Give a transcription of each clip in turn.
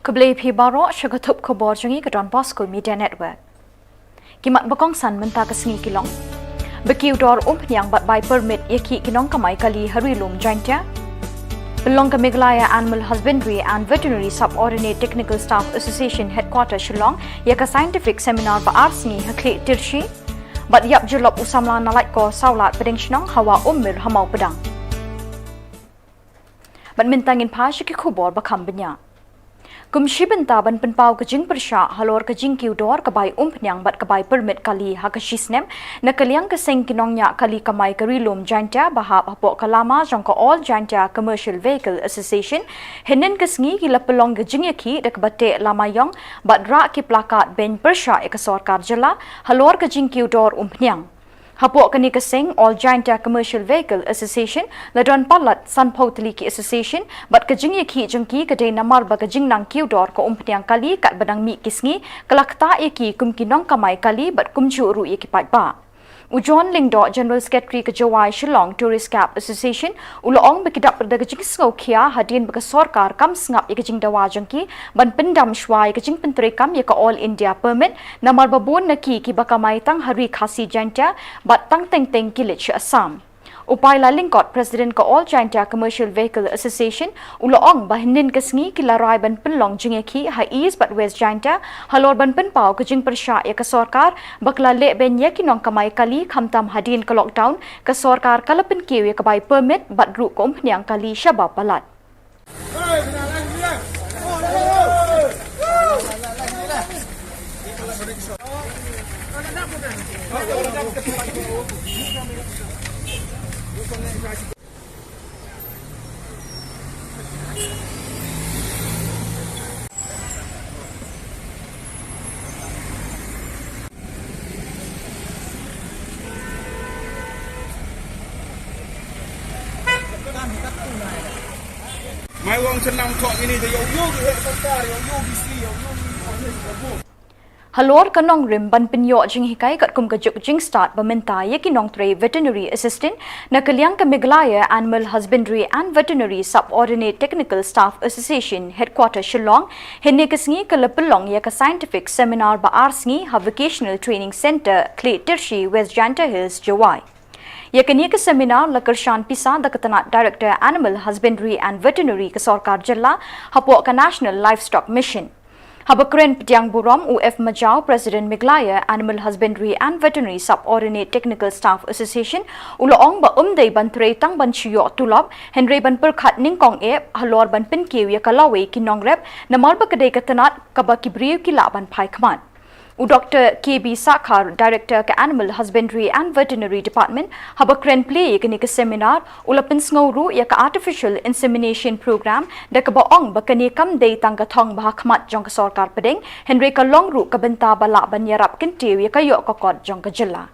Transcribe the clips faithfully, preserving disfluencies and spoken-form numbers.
Khublei phi baroh sha ka thup khubor jong ngi ka Don Bosco Media Network. Ki mat ba kongsan mynta ka sngi ki long: ba kiew dor umphniang bad bai permit ïa ki ki nongkamai kali ha Ri Lum Jaintia. Pynlong ka Meghalaya Animal Husbandry and Veterinary Subordinate Technical Staff Association Headquarter Shillong ïa ka scientific seminar ba ar sngi ha Khlieh Tirshi. Bad ïap jyllop u samla na Laitkor Sawlad Pdeng Shnong ha Wah Ummir ha Mawpdang. Bad mynta ngin phai sha ki khubor ba kham bniah. Kum shi bynta ban pynpaw ka jingpyrshah halor ka jingkiew dor ka bai umphniang bad ka bai permit kali ha ka shi snem, na ka liang ka seng ki nongñiah kali kamai ka Ri Lum Jaintia ba hap hapoh ka lama jong ka All Jaintia Commercial Vehicle Association, hynnin ka sngi ki la pynlong ka jingïakhih da kaba teh lama ïong bad rah ki plakat ban pyrshah ïa ka sorkar jylla halor ka jingkiew dor umphniang. Hapoh kane ka seng, All Jaintia Commercial Vehicle Association la don palat sanphew tylli ki association, bad ka jingïakhih jong ki ka dei namar ba ka jingnang kiew dor ka umphniang kali katba dang mih ki sngi ka la ktah ïa ki kum ki nongkamai kali bad kumjuh ruh ïa ki paidbah. U John Lyngdoh, General Secretary ka Jowai Shillong Tourist Cab Association, u la ong ba ki dap da ka jingsngewkhia hadien ba ka sorkar kam sngap ïa ka jingdawa jong ki ban pyndam shuwa ïa ka jingpyntreikam ïa ka All India Permit, namar ba bun na ki kiba kamai tang ha Ri Khasi Jaintia bad tang teng teng ki leit sha Assam. U Paila Lyngkot, President ka All Jaintia Commercial Vehicle Association, u la ong ba hynnin ka sngi ki la rai ban pynlong jingïakhih ha East bad West Jaintia halor ban pynpaw ka jingpyrshah ïa ka sorkar ba ka la leh ban ïa ki nongkamai kali, khamtam hadien ka lockdown ka sorkar ka la pynkiew ïa ka bai permit bad ruh ka umphniang kali sha ba palat. Mai wang senang tok ini de yo yo de sorkar yo yo bisi yo yo. Halor ka nongrim ban pynïoh jinghikai katkum ka juk jingstad ba mynta ïa ki nongtrei veterinary assistant, na ka liang ka Meghalaya Animal Husbandry and Veterinary Subordinate Technical Staff Association Headquarter Shillong, hynne ka sngi ka la pynlong ïa ka scientific seminar ba ar sngi ha Vocational Training Centre, Khlieh Tirshi, West Jaintia Hills, Jowai. Ïa kane ka seminar la kyrshan pisa da ka tnat Director Animal Husbandry and Veterinary ka sorkar jylla hapoh ka National Livestock Mission. Haba kren pdiang burom, u F Majaw, President Meghalaya Animal Husbandry and Veterinary Subordinate Technical Staff Association, u la ong ba ym dei ban trei tang ban shu ïoh tulop, hynrei ban pyrkhat nyngkong eh halor ban pynkiew ïa ka lawei ki nongrep, namar ba ka dei ka tnat kaba ki briew ki lah ban phai khmat. U Doktor K B Sakhar, Director ka Animal Husbandry and Veterinary Department, haba kren plie ïa kane ka seminar, u la pynsngew ruh ïa ka Artificial Insemination Program, da kaba ong ba kane kam dei tang ka thong ba ha khmat jong ka sorkar pdeng, hynrei ka long ruh ka bynta ba lah ban ïarap kyntiew ïa ka ïoh ka kot jong ka jylla.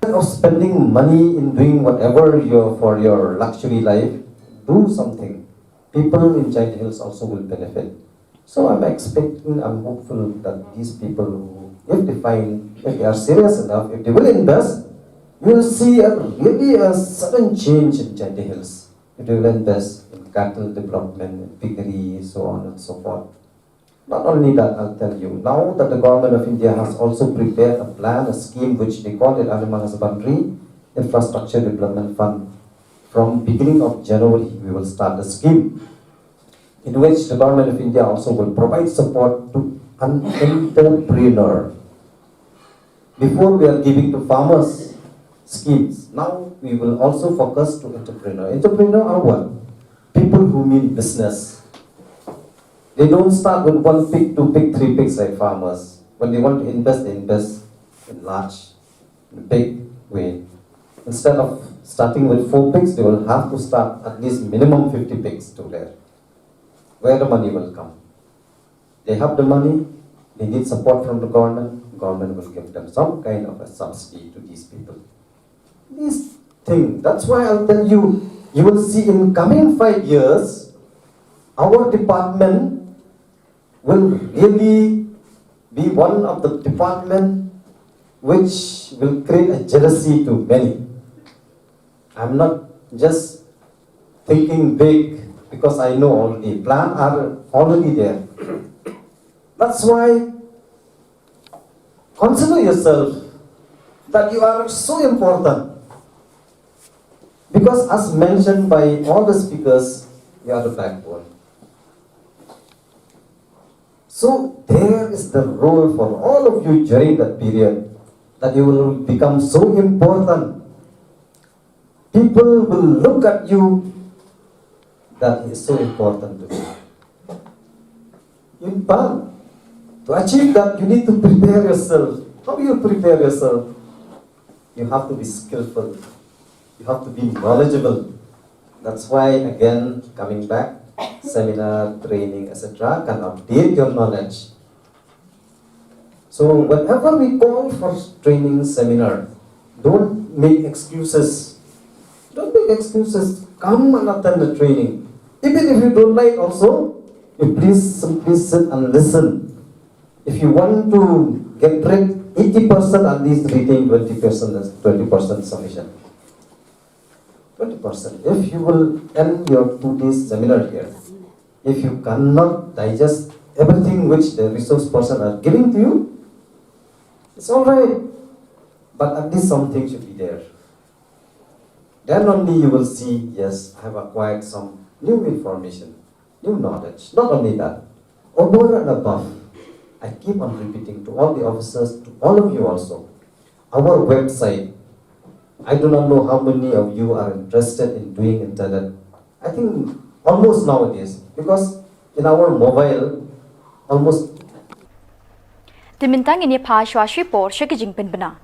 Instead of spending money in doing whatever your, for your luxury life, do something. People in Jaintia Hills also will benefit. So I'm expecting, I'm hopeful that these people who, if they find, if they are serious enough, if they will invest, you will see a really a sudden change in Jaintia Hills. If they will invest in cattle development, in piggery, so on and so forth. Not only that, I'll tell you, now that the Government of India has also prepared a plan, a scheme which they call it Animal Husbandry Infrastructure Development Fund. From beginning of January, we will start the scheme in which the Government of India also will provide support to an entrepreneur. Before we are giving to farmers schemes, now we will also focus to entrepreneur. Entrepreneur are what? People who mean business. They don't start with one pig, two pig, three pigs like farmers. When they want to invest, they invest in large, in a big way. Instead of starting with four pigs, they will have to start at least minimum fifty pigs to rear. Where the money will come? They have the money, they need support from the government, government will give them some kind of a subsidy to these people. This thing, that's why I'll tell you, you will see in coming five years, our department will really be one of the department which will create a jealousy to many. I'm not just thinking big because I know already. Plan are already there. That's why consider yourself that you are so important. Because as mentioned by all the speakers, you are the backbone. So there is the role for all of you during that period, that you will become so important. People will look at you that is so important to you. In fact, to achieve that, you need to prepare yourself. How do you prepare yourself? You have to be skillful. You have to be knowledgeable. That's why, again, coming back, seminar, training, et cetera can update your knowledge. So whenever we call for training seminar, don't make excuses. Don't make excuses. Come and attend the training. Even if you don't like also, you please simply sit and listen. If you want to get rid eighty percent, at least retain twenty percent, twenty percent sufficient. Twenty percent. If you will end your two days seminar here, if you cannot digest everything which the resource person are giving to you, it's all right. But at least something should be there. Then only you will see, yes, I have acquired some new information, new knowledge. Not only that, over and above, I keep on repeating to all the officers, to all of you also, our website. I do not know how many of you are interested in doing internet. I think almost nowadays, because in our mobile, almost. Te mynta ngin ïa phai shuwa shi por sha ki jingpynbna.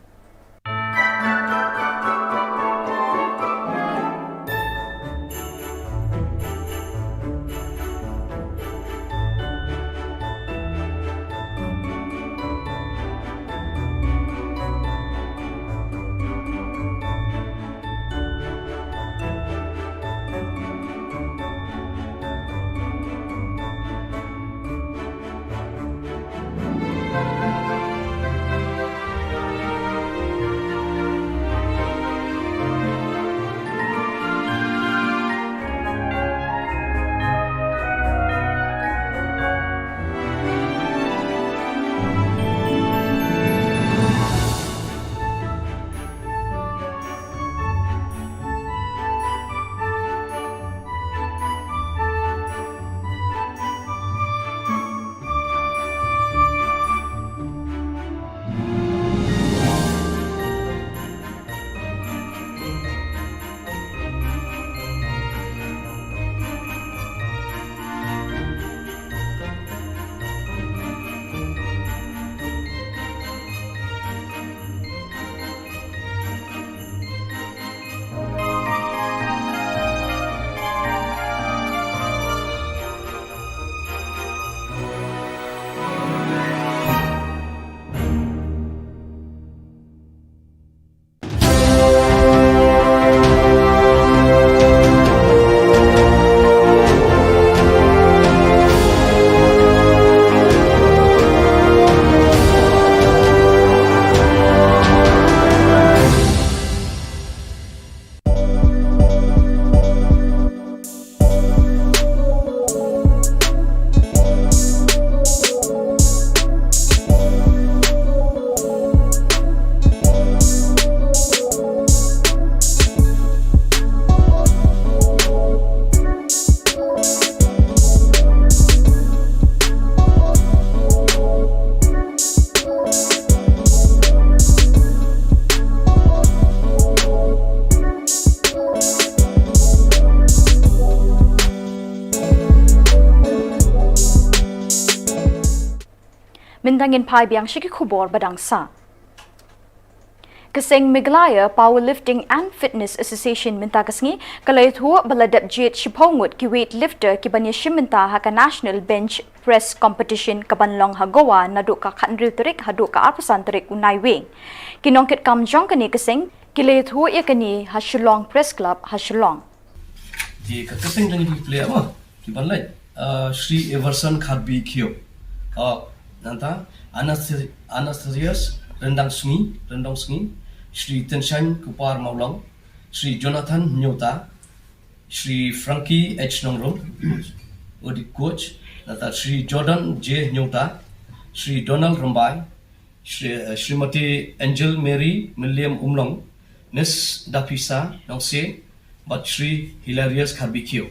Mynta ngin phai biang sha ki khubor ba dang sah. Ka seng Meghalaya Powerlifting and Fitness Association mynta ka sngi ka la ïathuh ba la dep jied shiphew ngut ki weightlifter ki ban ïashim bynta ha ka National Bench Press Competition ka ban long ha Goa naduh ka khathynriew tarik haduh ka arphew san tarik u Naiwieng. Ki nongkitkam jong kane ka seng ki la ïathuh ïa kane ha Shillong Press Club ha Shillong. Te ka kyrteng jong ngi ki player mo, ki ban leit, uh, Shri Everson Khatbi Khieu. Uh, nangta Anastasi-, Anastasius Rendang Sngi, Rendang Sngi, Shri Tenshan Kupar Mawlong, Shri Jonathan Nyota, Shri Frankie H Nongrum, u dei coach, nangta Shri Jordan J Nyota, Shri Donald Rymbai, Shri, uh, Shrimati Angel Mary Mylliem Umlong, Miss Dapisa Nongsiej, bad Shri Hilarius Kharbikiew.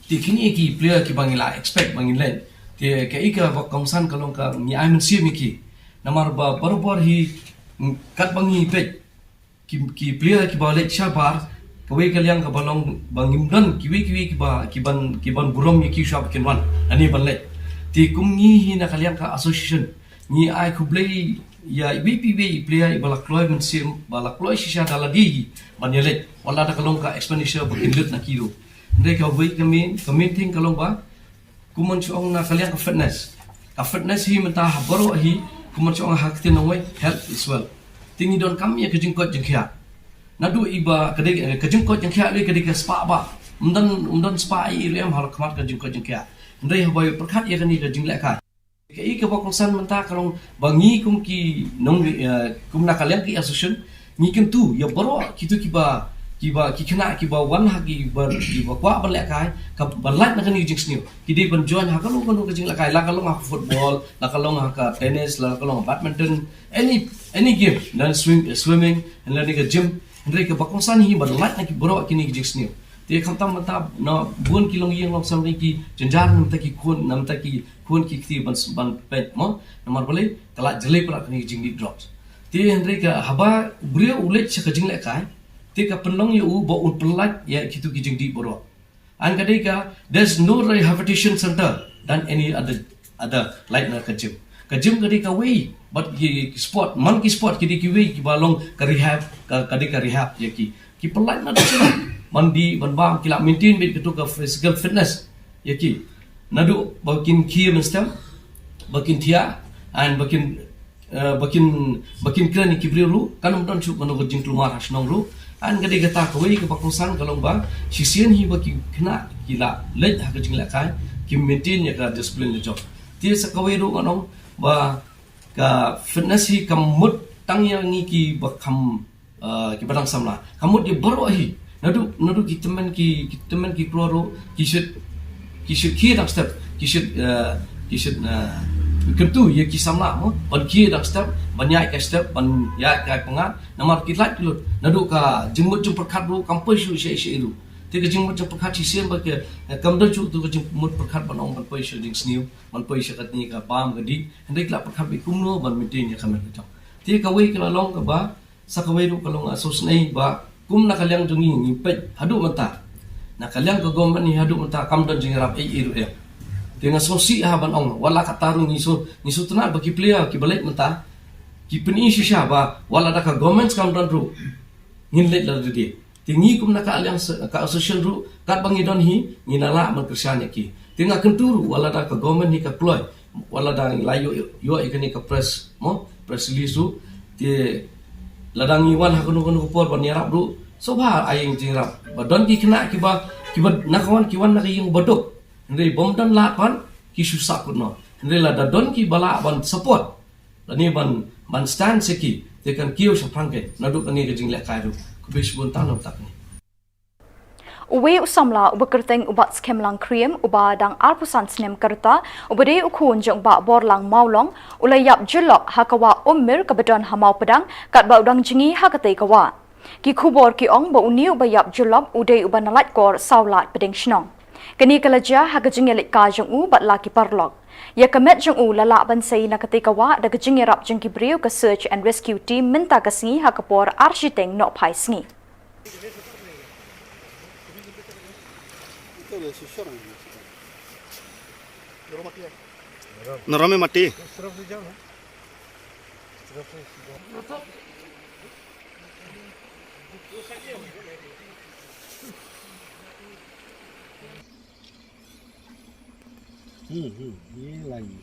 Te kine ki player kiba ngi la expect ba ngin leit. Te kaei kaba kongsan ka long ka ngi ai mynsiem ïa ki. Namar ba barabor hi, mm, katba ngi peit ki, ki player kiba leit shabar, kawei ka liang kaba long ba ngim don kiwei kiwei kiba, kiban, kiban burom ïa ki shuwa ba kin wan. Ani ban leit. Te kum ngi hi na ka liang ka association, ngi ai khublei ïa iwei pa iwei i player iba la kloi mynsiem, ba la kloi shisha da lade hi ban ïaleit. Wat la da ka long ka expenditure ba kin lut na ki ruh. Hynrei kawei ka main, ka main thing ka long ba, kumno shu ong na ka liang ka fitness. Ka fitness hi mynta ha baroh hi, kumno shu ong ha ka ktien nongwei, health is wealth. Te ngi donkam ïa ka jingkoit jingkhiah. Naduh iba ka dei, eh, ka jingkoit jingkhiah lei ka dei ka spah ba. Ym don, ym don spah ei ei ruh em ha khmat ka jingkoit jingkhiah. Hynrei haba ïa pyrkhat ïa kane ka jinglehkai. Kaei kaba kongsan mynta ka long ba ngi kum ki nong, eh, kum na ka liang ki association, ngi kyntu ïa baroh kito kiba, kiba, ki khynnah kiba wan ha kiba, kiba kwah ban lehkai, ka ban lait na kane ka jingsniew. Ki dei ban join ha kano kano ka jinglehkai, la ka long ha football, la ka long ha ka tennis, la ka long badminton, any, any game, dan swim, eh, swimming, lane ka gym. Hynrei kaba kongsan hi ban lait na ki baroh kine ki jingsniew. Te khamtam mynta na bun ki longïing longsem ne ki jynjar na bynta ki khun, na bynta ki khun ki kti ban, ban peit mo. Namar balei, ka la jlei palat kine ki jingdih drugs. Te hynrei ka haba u briew u leit sha ka jinglehkai, te ka pynlong ïa u ba un pynlait ïa kito ki jingdih baroh. An ka dei ka, there's no rehabilitation center than any other, other like na ka gym. Ka gym ka dei kawei, bad ki, ki sport, man ki sport ki dei kiwei kiba long ka rehab, ka, ka dei ka rehab ïa ki. Ki pynlait naduh shuwa, ban dih, ban bam, ki la maintain beit kato ka physical fitness ïa ki. Naduh ba kin khie mynstep, ba kin thiah, and ba kin, eh, ba kin, ba kin kren ïa ki briew ruh, kan ym don shuh kano ka jingkulmar ha shnong ruh. And ka dei kata kawei kaba kongsan ka long ba shisien hi ba ki khynnah ki la leit ha ka jinglehkai, ki maintain ïa ka discipline la jong. Te sa kawei ruh ngan ong ba ka fitness hi kam mut tang ïa ngi kiba kham, eh, kiba dang samla. Ka mut ïa baroh hi. Naduh, naduh ki tymmen ki, ki tymmen ki kloi ruh, ki should, ki should khie dang step, ki should, eh, ki should, eh, kyntu ïa ki samla mo, ban khie dang step, ban ïaid kai step, ban ïaid kai pyngngad, namar ki lait ki lut. Naduh ka jingmut jingpyrkhat ruh kam poi shuh sha, sha ruh. Te ka jingmut jingpyrkhat shisien ba ka, eh, kam don shuh tu ka jingmut pyrkhat ban ong ban poi sha jingsniew, ban poi sha katne ka bam ka dih. Hynrei ki la pyrkhat beit kumno ban maintain ïa ka met ka jong. Te kawei ka la long kaba sa kawei ruh ka long, ah, sngewsynei ba kum na ka liang jong ngi ngi peit haduh mynta. Na ka liang ka government ngi haduh mynta kam don jingïarap ei ei ruh em. Te nga sngewsih ha ban ong, wat la katta ruh ngi shu, ngi sngewtynnat ba ki player kiba leit mynta ki pyni shisha ba wat la da ka government kam don ruh ngin leit lade. Te ngi kum na ka liang se-, ka association ruh katba ngi don hi ngin lah ban kyrshan ïa ki. Te nga kyntu ruh wat la da ka government hi ka kloi, wat la da ngi la ïoh, ïoh ïa kane ka press, mo, press release ruh. Te lada ngi wan ha kano kano ka por ban ïarap ruh, sngewbha ai ïing jingïarap. Ba don ki khynnah kiba, kiba na ka wan, ki wan na ka ïing ba duk. Hynrei bym don lad pat ki shu sah kut noh. Hynrei lada don kiba lah ban support lane ban, ban stand sha ki, te kan kiew shaphrang kein naduh kane ka jinglehkai ruh. Khublei shibun tang na ka bynta kane. Uwei u samla uba kyrteng u Batskhem Langkriem, uba dang arphew san snem ka rta, uba dei u khun jong u Bah Borlang Mawlong, u la ïap jyllop ha ka wah Ummir kaba don ha Mawpdang, katba u dang jngi ha katei ka wah. Ki khubor ki ong ba une uba ïap jyllop u dei uba na Laitkor saw lad pdeng shnong. Kane ka la jia ha ka jingïaleit kai jong u bad la ki paralok. Ïa ka met jong u la lah ban sei na katei ka wah da ka jingïarap jong ki briew ka search and rescue team mynta ka sngi ha ka por ar shiteng nohphai sngi. Narom mati. Hmm, hmm, ye lagi.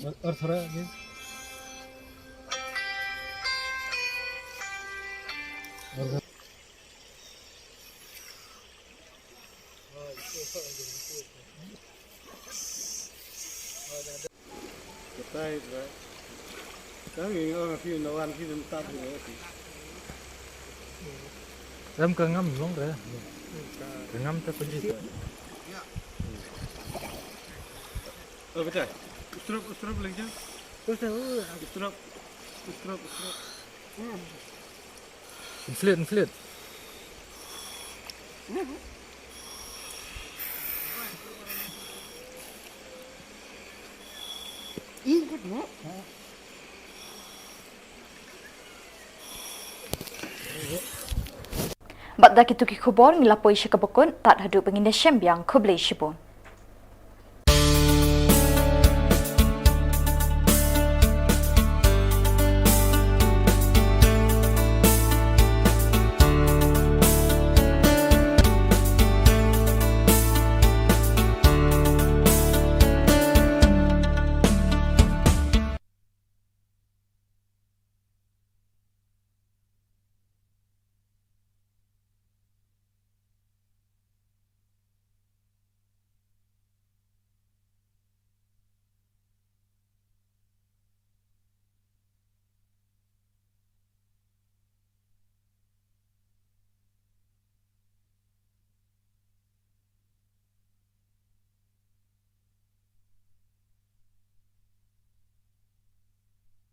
Ar, ar thara ye. Ar thara. Ram ka ngam long re. Ka ngam ta pynjit. Oh, betul. Ustrop, ustrop lagi je. Ustrop, ustrop, ustrop. Inflate, inflate. Bad da kitu ki khubor ngi la poi sha kaba kut, tad haduh ba ngin da shem biang, khublei shibun.